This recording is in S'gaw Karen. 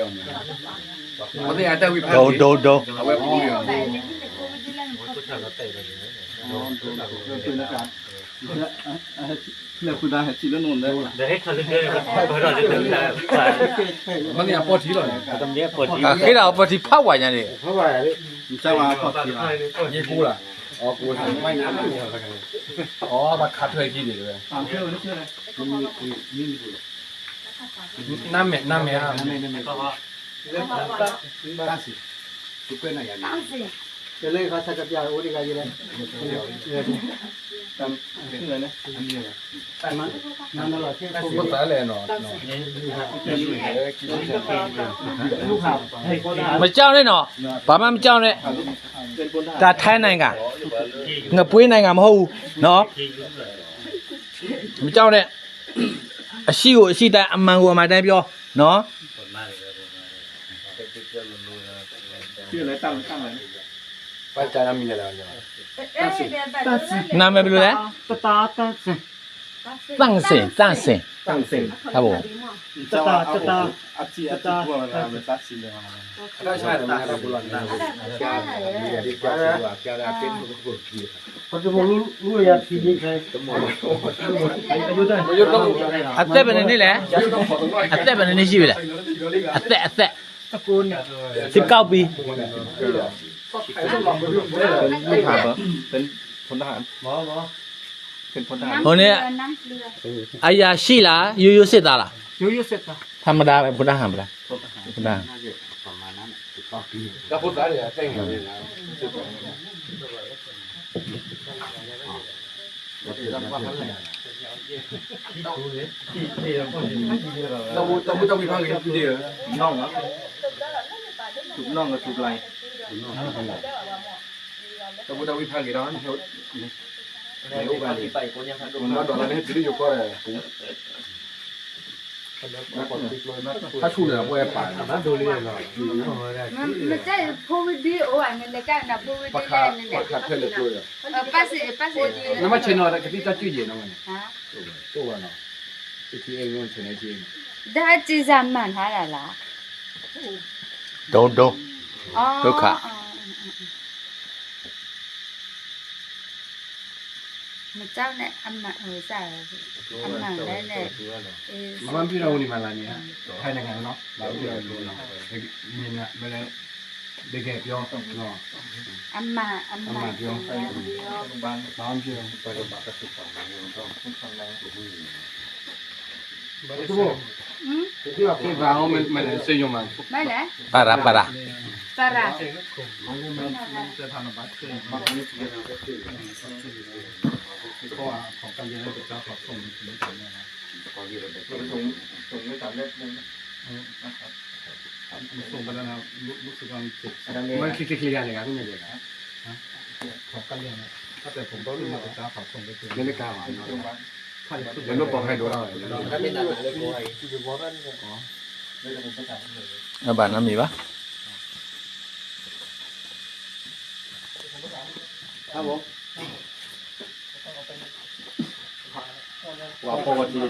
အဝဲပူၤလီၤ, ဒိ ဒိ ဒိ အဝဲပူၤလီၤ, မ့ၢ်အပီၢ်ထံလီၤန့ၣ်, ဃ့ဒၣ်အပီၢ်ထံဖးဝးညါန့ၣ်, ယ့ၢ်ပူၤလီၤ, အီ ပှၤခးထွဲခံန့ၣ်တဝဲ, နမဲာ် နမဲာ်ဧါ, မကြောက်နဲ့နော်, ဘာမှမကြောက်နဲ့, ဒါထိုင်းနိုင်ငံ, ငပွေးနိုင်ငံမဟုတ်ဘူးနော်, မကြောက်နဲ့, အရှိကိုအရှိတိုင်း အမှန်ကိုအမှန်တိုင်းပြောနော်, နာမည်ဘယ်လိုလဲ, သန့်စင်, သန့်စင်, သန့်စင်, ครับผม, အသက်ဘယ်နှစ်နှစ်လဲ, အသက်ဘယ်နှစ်နှစ်ရှိပြီလဲ, အသက် အသက်, สิบเก้าปี, เป็นลูกหาบเหรอ, เป็นพลทหาร, เป็นพลทหาร, ဟိုန့ၣ်, အရာရှိလား, ရိုးရိုးစစ်သားလား, ရိုးရိုးစစ်သား, ธรรมดาပဲ, พลทหารပဲလား, พลทหาร, พลทหาร, တၢ်ဘူၣ်တၢ်ဝံၣ်ဖးဂ့ၤဒီး, ဟးဆူၣ်န့ၣ် အဝဲပာ်န့ၣ်, မ့ၢ်တဲဖိဝံၤဒ်အိၣ်ဧါန့ၣ်, လဲၤကၢ်နၤဖိဝံၤဒ်လဲၣ်န့ၣ်, ပှၤခးထဲလဲၣ်ကျိဒီး, ပၢ်စ့ၢ်, ပၢ်စ့ၢ်, နမ့ၢ်ဆဲးနီၤ ကသံၣ်တၢ်ကၠုၣ်ယဲၢ်နီၤဝဲန့ၣ်, အိၣ်ဘၣ်နီၤ, ဒါကၠံစၢ်မၤထါဒၣ်လၢ, ဒိ ဒိ ဒိခး မ့ၢ်ကၠီန့ၣ်, အမၤလဲၣ်န့ၣ်, မမၢ်ပျံၤထီၣ်ဝဲန့ၣ်မၤလၢန့ၣ်, ဖဲန့ၣ်ကနီၤ, မ့ၢ်မ့ၢ်လဲၣ်, တကယ်ပြော, အမၤ, အမၤပြော, မမၢ်ပျံၤထီၣ်, ပၢ်ရၣ်, ပၢ်ရၣ်, ပၢ်ရၣ်. အဘၣ်နီတမံၤဘၣ်. ပှၤဖီဝဲ